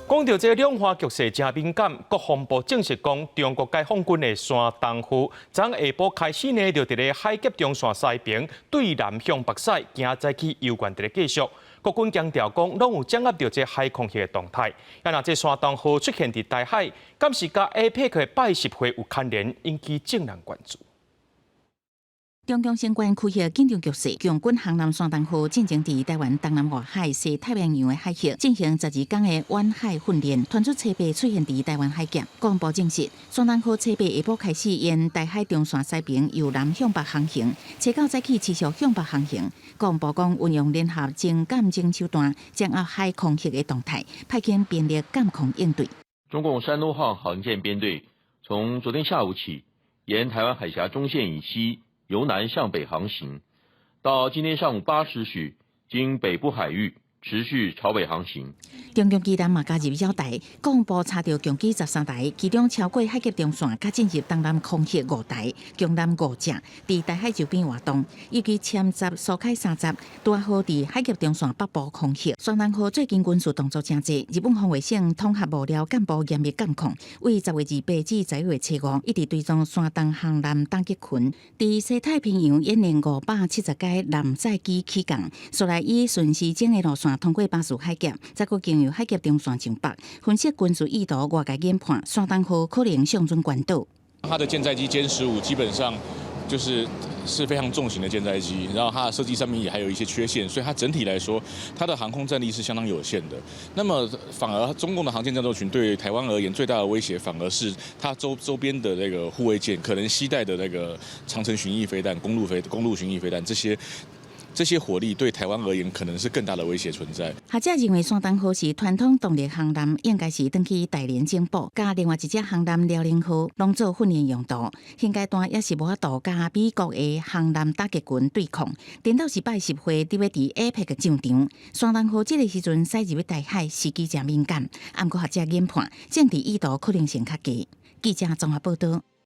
講到這兩岸局勢誠敏感，國防部證實講，中國解放軍的山東號，昨下晡開始呢，就佇咧海峽中線西爿對南向北駛，今早起猶原佇咧繼續。國軍強調講，攏有掌握著這海空域的動態。啊，若這山東號出現佇台海，敢是佮 APEC 的拜習會有牽連，引起眾人關注。中共相關區域緊張局勢，共軍航艦山東號進前佇臺灣東南外海西太平洋的海域進行12天的遠海訓練，傳出初八出現佇臺灣海峽。國防部證實，山東號初八下晡開始沿台海中線西爿由南向北航行，初九早起持續向北航行。國防部講，運用聯合偵監偵手段，掌握海空域的動態，派遣兵力監控應對。中共山東號航艦編隊從昨天下午起，沿臺灣海峽中線以西，由南向北航行，到今天上午8時許，經北部海域持續朝北航行。中共基艦嘛加入繞台，國防部查著共機13台，其中超過海峽中線，佮進入東南空域五台，共艦五隻，佇台海周邊活動，尤其殲十、蘇開30，拄好佇海峽中線北部空域。山東號最近軍事動作誠濟，日本防衛省統合幕僚幹部嚴密監控，為10月28至11月初5，一直追蹤山東航艦打擊群，佇西太平洋演練570架艦載機起降，紲來以順時針的路線通過巴士海峽，再閣經由海峽中線上北，分析軍事意圖，外界研判山東號可能上準關島。它的艦載機殲15基本上就是非常重型的艦載機，然後它的設計上面也還有一些缺陷，所以它整體來說，它的航空戰力是相當有限的。那麼反而中共的航艦戰鬥群對台灣而言最大的威脅，反而是它周邊的那個護衛艦可能攜帶的那個長程巡弋飛彈、公路巡弋飛彈這些。這些火力對台灣而言，可能是更大的威脅存在。學者認為，山東號是傳統動力航艦，應該是轉去大連整補，佮另外一隻航艦遼寧號攏做訓練用途。現階段也是無法度佮美國的航艦打擊群對抗。顛倒是拜習會佇欲佇 APEC 上場，山東號這個時陣駛入台海，時機誠敏感。毋過學者研判，政治意圖可能性較低。記者綜合報道。